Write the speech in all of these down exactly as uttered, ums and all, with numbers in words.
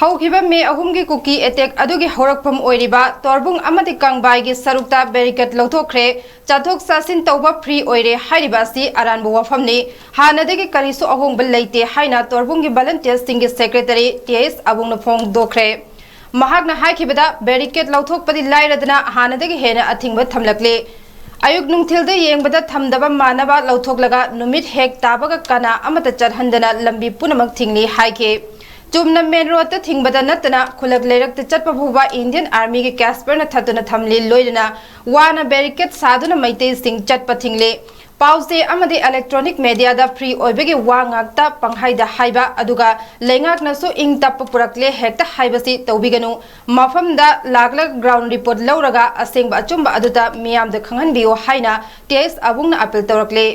ꯍꯧꯈꯤꯕ ꯃꯦ ꯑꯍꯨꯝꯒꯤ ꯀꯨꯀꯤ ꯑꯦꯇꯦꯛ ꯑꯗꯨꯒꯤ ꯍꯧꯔꯛꯐꯝ ꯑꯣꯏꯔꯤꯕ ꯇꯣꯔꯕꯨꯡ ꯑꯃꯗꯤ ꯀꯪꯕꯥꯏꯒꯤ ꯁꯔꯨꯛꯇ ꯕꯦꯔꯤꯀꯦꯗ ꯂꯧꯊꯣꯛꯈ꯭ꯔꯦ꯫ ꯆꯠꯊꯣꯛ ꯆꯠꯁꯤꯟ ꯇꯧꯕ ꯐ꯭ꯔꯤ ꯑꯣꯏꯔꯦ ꯍꯥꯏꯔꯤꯕ ꯑꯁꯤ ꯑꯔꯥꯟꯕ ꯋꯥꯐꯝꯅꯤ꯫ ꯍꯥꯟꯅꯗꯒꯤ ꯀꯔꯤꯁꯨ ꯑꯍꯣꯡꯕ ꯂꯩꯇꯦ ꯍꯥꯏꯅ ꯇꯣꯔꯕꯨꯡꯒꯤ ꯚꯣꯂꯨꯟꯇꯤꯌꯔꯁꯤꯡꯒꯤ ꯁꯦꯀ꯭ꯔꯦꯇꯔꯤ ꯇꯤ ꯑꯦꯁ ꯑꯕꯨꯡꯅ ꯐꯣꯡꯗꯣꯛꯈ꯭ꯔꯦ꯫ ꯃꯍꯥꯛꯅ ꯍꯥꯏꯈꯤꯕꯗ, ꯕꯦꯔꯤꯀꯦꯗ ꯂꯧꯊꯣꯛꯄꯗꯤ ꯂꯥꯏꯔꯗꯅ ꯍꯥꯟꯅꯗꯒꯤ ꯍꯦꯟꯅ ꯑꯊꯤꯡꯕ ꯊꯝꯂꯛꯂꯤ꯫ ꯑꯌꯨꯛ ꯅꯨꯡꯊꯤꯜꯗ ꯌꯦꯡꯕꯗ ꯊꯝꯗꯕ ꯃꯥꯟꯅꯕ ꯂꯧꯊꯣꯛꯂꯒ ꯅꯨꯃꯤꯠ ꯍꯦꯛ ꯇꯥꯕꯒ ꯀꯅꯥ ꯑꯃꯠꯇ ꯆꯠꯍꯟꯗꯅ ꯂꯝꯕꯤ ꯄꯨꯝꯅꯃꯛ ꯊꯤꯡꯂꯤ ꯍꯥꯏꯈꯤ꯫ ꯆꯨꯝꯅ ꯃꯦꯟ ꯔꯣꯗꯇ ꯊꯤꯡꯕꯗ ꯅꯠꯇꯅ ꯈꯨꯜꯂꯛ ꯂꯩꯔꯛꯇ ꯆꯠꯄ ꯐꯥꯎꯕ ꯏꯟꯗꯤꯌꯟ ꯑꯥꯔꯃꯤꯒꯤ ꯀꯦꯁꯄꯔꯅ ꯊꯠꯇꯨꯅ ꯊꯝꯂꯤ, ꯂꯣꯏꯅꯅ ꯋꯥꯅ ꯕꯦꯔꯤꯀꯦꯗ ꯁꯥꯗꯨꯅ ꯃꯩꯇꯩꯁꯤꯡ ꯆꯠꯄ ꯊꯤꯡꯂꯤ꯫ ꯄꯥꯎ ꯆꯦ ꯑꯃꯗꯤ ꯏꯂꯦꯛꯇ꯭ꯔꯣꯅꯤꯛ ꯃꯦꯗꯤꯌꯥꯗ ꯐ꯭ꯔꯤ ꯑꯣꯏꯕꯒꯤ ꯋꯥ ꯉꯥꯛꯇ ꯄꯪꯍꯥꯏꯗ ꯍꯥꯏꯕ, ꯑꯗꯨꯒ ꯂꯩꯉꯥꯛꯅꯁꯨ ꯏꯪ ꯇꯞꯄ ꯄꯨꯔꯛꯂꯦ ꯍꯦꯛꯇ ꯍꯥꯏꯕꯁꯤ ꯇꯧꯕꯤꯒꯅꯨ꯫ ꯃꯐꯝꯗ ꯂꯥꯛꯂꯒ ꯒ꯭ꯔꯥꯎꯟ ꯔꯤꯄꯣꯔꯠ ꯂꯧꯔꯒ ꯑꯁꯦꯡꯕ ꯑꯆꯨꯝꯕ ꯑꯗꯨꯗ ꯃꯤꯌꯥꯝꯗ ꯈꯪꯍꯟꯕꯤꯌꯨ ꯍꯥꯏꯅ ꯇꯤ ꯑꯦꯁ ꯑꯕꯨꯡꯅ ꯑꯄꯤꯜ ꯇꯧꯔꯛꯂꯤ꯫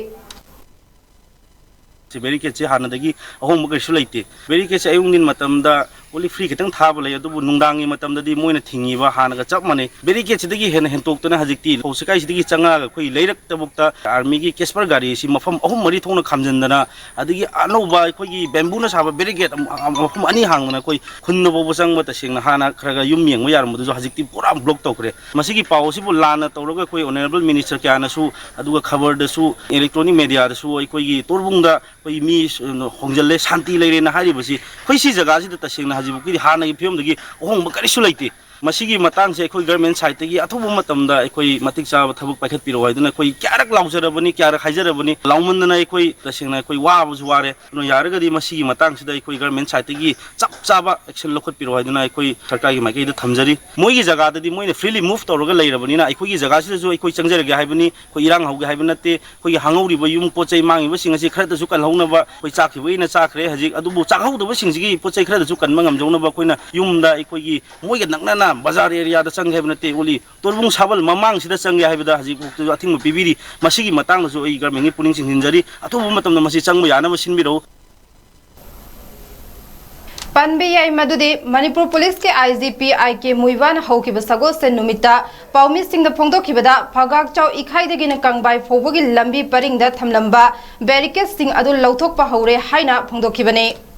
ꯁꯤ ꯕꯦꯔꯤꯀꯦꯗꯁꯤ ꯍꯥꯟꯅꯗꯒꯤ ꯑꯍꯣꯡꯕ ꯀꯔꯤꯁꯨ ꯂꯩꯇꯦ꯫ ꯕꯦꯔꯤꯀꯦꯗꯁꯤ ꯑꯌꯨꯛ ꯅꯨꯡꯊꯤꯟ ꯃꯇꯝꯗ only free ꯈꯤꯇꯪ ꯊꯥꯕ ꯂꯩ, ꯑꯗꯨꯕꯨ ꯅꯨꯡꯗꯥꯡꯒꯤ ꯃꯇꯝꯗꯗꯤ ꯃꯣꯏꯅ ꯊꯤꯡꯉꯤꯕ ꯍꯥꯟꯅꯒ ꯆꯞ ꯃꯥꯟꯅꯩ꯫ ꯕꯦꯔꯤꯀꯦꯗꯁꯤꯗꯒꯤ ꯍꯦꯟꯅ ꯍꯦꯟꯇꯣꯛꯇꯅ ꯍꯧꯖꯤꯛꯇꯤ ꯈꯧꯁꯤꯀꯥꯏꯁꯤꯗꯒꯤ ꯆꯪꯉꯛꯑꯒ ꯑꯩꯈꯣꯏ ꯂꯩꯔꯛꯇꯐꯥꯎꯗ ꯑꯥꯔꯃꯤꯒꯤ ꯀꯦꯁꯄꯔ ꯒꯥꯔꯤꯁꯤ ꯃꯐꯝ ꯑꯍꯨꯝ ꯃꯔꯤ ꯊꯣꯛꯅ ꯈꯥꯝꯖꯤꯟꯗꯅ, ꯑꯗꯒꯤ ꯑꯅꯧꯕ ꯑꯩꯈꯣꯏꯒꯤ ꯕꯦꯝꯕꯨꯅ ꯁꯥꯕ ꯕꯦꯔꯤꯀꯦꯗ ꯑꯃ-, ꯑꯃ-, ꯃꯐꯝ ꯑꯅꯤ ꯍꯥꯡꯗꯅ ꯑꯩꯈꯣꯏ ꯈꯨꯟꯗꯐꯥꯎꯕ ꯆꯪꯕ ꯇꯁꯦꯡꯅ ꯍꯥꯟꯅ ꯈꯔ ꯈꯔ ꯌꯨꯝ ꯌꯦꯡꯕ ꯌꯥꯔꯝꯕꯗꯨꯁꯨ ꯍꯧꯖꯤꯛꯇꯤ ꯄꯨꯔꯥ ꯕ꯭ꯂꯣꯛ ꯇꯧꯈ꯭ꯔꯦ꯫ ꯃꯁꯤꯒꯤ ꯄꯥꯎ ꯑꯁꯤꯕꯨ ꯂꯥꯟꯅ ꯇꯧꯔꯒ ꯑꯩꯈꯣꯏ ꯑꯣꯅꯔꯦꯕꯜ ꯃꯤꯅꯤꯁꯇꯔ ꯀꯌꯥꯅꯁꯨ, ꯑꯗꯨꯒ ꯈꯕꯔꯗꯁꯨ, ꯏꯂꯦꯛꯇ꯭ꯔꯣꯅꯤꯛ ꯃꯦꯗꯤꯌꯥꯗꯁꯨ ꯑꯩꯈꯣꯏꯒꯤ ꯇꯣꯔꯕꯨꯡꯗ ꯑꯩꯈꯣꯏ ꯃꯤ ꯍꯣꯡꯖꯤꯜꯂꯦ, ꯁꯥꯟꯇꯤ ꯂꯩꯔꯦꯅ ꯍꯥꯏꯔꯤꯕꯁꯤ ꯑꯩꯈꯣꯏ ꯁꯤ ꯖꯒꯥꯁꯤꯗ ꯇꯁꯦꯡꯅ ꯍꯧꯖꯤꯛꯐꯥꯎꯀꯤꯗꯤ ꯍꯥꯟꯅꯒꯤ ꯐꯤꯕꯝꯗꯒꯤ ꯑꯍꯣꯡꯕ ꯀꯔꯤꯁꯨ ꯂꯩꯇꯦ꯫ ꯃꯁꯤꯒꯤ ꯃꯇꯥꯡꯁꯦ ꯑꯩꯈꯣꯏ ꯒꯔꯃꯦꯟ ꯁꯥꯏꯠꯇꯒꯤ ꯑꯊꯨꯕ ꯃꯇꯝꯗ ꯑꯩꯈꯣꯏ ꯃꯇꯤꯛ ꯆꯥꯕ ꯊꯕꯛ ꯄꯥꯏꯈꯠꯄꯤꯔꯛꯑꯣ ꯍꯥꯏꯗꯨꯅ ꯑꯩꯈꯣꯏ ꯀꯌꯥꯔꯛ ꯂꯥꯎꯖꯔꯕꯅꯤ, ꯀꯌꯥꯔꯛ ꯍꯥꯏꯖꯔꯕꯅꯤ꯫ ꯂꯥꯎꯃꯟꯗꯅ ꯑꯩꯈꯣꯏ ꯇꯁꯦꯡꯅ ꯑꯩꯈꯣꯏ ꯋꯥꯕꯁꯨ ꯋꯥꯔꯦ꯫ ꯑꯗꯨꯅ ꯌꯥꯔꯒꯗꯤ ꯃꯁꯤꯒꯤ ꯃꯇꯥꯡꯁꯤꯗ ꯑꯩꯈꯣꯏ ꯒꯔꯃꯦꯟ ꯁꯥꯏꯠꯇꯒꯤ ꯆꯞ ꯆꯥꯕ ꯑꯦꯛꯁꯟ ꯂꯧꯈꯠꯄꯤꯔꯛꯑꯣ ꯍꯥꯏꯗꯨꯅ ꯑꯩꯈꯣꯏ ꯁꯔꯀꯥꯔꯒꯤ ꯃꯥꯏꯀꯩꯗ ꯊꯝꯖꯔꯤ꯫ ꯃꯣꯏꯒꯤ ꯖꯒꯥꯗꯗꯤ ꯃꯣꯏꯅ ꯐ꯭ꯔꯤꯂꯤ ꯃꯨꯚ ꯇꯧꯔꯒ ꯂꯩꯔꯕꯅꯤꯅ ꯑꯩꯈꯣꯏꯒꯤ ꯖꯒꯥꯁꯤꯗꯁꯨ ꯑꯩꯈꯣꯏ ꯆꯪꯖꯔꯒꯦ ꯍꯥꯏꯕꯅꯤ꯫ ꯑꯩꯈꯣꯏ ꯏꯔꯥꯡ ꯍꯧꯒꯦ ꯍꯥꯏꯕ ꯅꯠꯇꯦ꯫ ꯑꯩꯈꯣꯏꯒꯤ ꯍꯥꯡꯍꯧꯔꯤꯕ ꯌꯨꯝ ꯄꯣꯠ ꯆꯩ ꯃꯥꯡꯉꯤꯕꯁꯤꯡ ꯑꯁꯤ ꯈꯔꯗꯁꯨ ꯀꯜꯍꯧꯅꯕ, ꯑꯩꯈꯣꯏ ꯆꯥꯈꯤꯕꯒꯤꯅ ꯆꯥꯈ꯭ꯔꯦ ꯍꯧꯖꯤꯛ, ꯑꯗꯨꯕꯨ ꯆꯥꯛꯍꯧꯗꯕꯁꯤꯡꯁꯤꯒꯤ ꯄꯣꯠ ꯆꯩ ꯈꯔꯗꯁꯨ ꯀꯟꯕ ꯉꯝꯖꯧꯅꯕ ꯑꯩꯈꯣꯏꯅ ꯌꯨꯝꯗ ꯑꯩꯈꯣꯏꯒꯤ ꯃꯣꯏꯒ ꯅꯛꯅꯅ ꯕꯖꯥꯔ ꯑꯦꯔꯤꯌꯥꯗ ꯆꯪꯒꯦ ꯍꯥꯏꯕ ꯅꯠꯇꯦ, only ꯇꯣꯔꯕꯨꯡ ꯁꯥꯕꯜ ꯃꯃꯥꯡꯁꯤꯗ ꯆꯪꯒꯦ ꯍꯥꯏꯕꯗ ꯍꯧꯖꯤꯛ ꯐꯥꯎꯕꯗꯁꯨ ꯑꯊꯤꯡꯕ ꯄꯤꯕꯤꯔꯤ꯫ ꯃꯁꯤꯒꯤ ꯃꯇꯥꯡꯗꯁꯨ ꯑꯩ ꯒꯔꯃꯦꯟꯒꯤ ꯄꯨꯛꯅꯤꯡ ꯆꯤꯡꯁꯤꯟꯖꯔꯤ꯫ ꯑꯊꯨꯕ ꯃꯇꯝꯗ ꯃꯁꯤ ꯆꯪꯕ ꯌꯥꯅꯕ ꯁꯤꯟꯕꯤꯔꯛꯎ꯫ ꯄꯟꯕ ꯌꯥꯏ ꯃꯗꯨꯗꯤ ꯃꯅꯤꯄꯨꯔ ꯄꯨꯂꯤꯁꯀꯤ ꯑꯥꯏ ꯖꯤ ꯄꯤ ꯑꯥꯏ ꯀꯦ ꯃꯨꯏꯕꯥꯅ ꯍꯧꯈꯤꯕ ꯁꯒꯣꯜꯁꯦꯟ ꯅꯨꯃꯤꯠꯇ ꯄꯥꯎꯃꯤꯁꯤꯡꯗ ꯐꯣꯡꯗꯣꯛꯈꯤꯕꯗ, ꯐꯒꯥꯛꯆꯥꯎ ꯏꯈꯥꯏꯗꯒꯤꯅ ꯀꯪꯕꯥꯏ ꯐꯥꯎꯕꯒꯤ ꯂꯝꯕꯤ ꯄꯔꯤꯡꯗ ꯊꯝꯂꯝꯕ ꯕꯦꯔꯤꯀꯦꯗꯁꯤꯡ ꯑꯗꯨ ꯂꯧꯊꯣꯛꯄ ꯍꯧꯔꯦ ꯍꯥꯏꯅ ꯐꯣꯡꯗꯣꯛꯈꯤꯕꯅꯤ꯫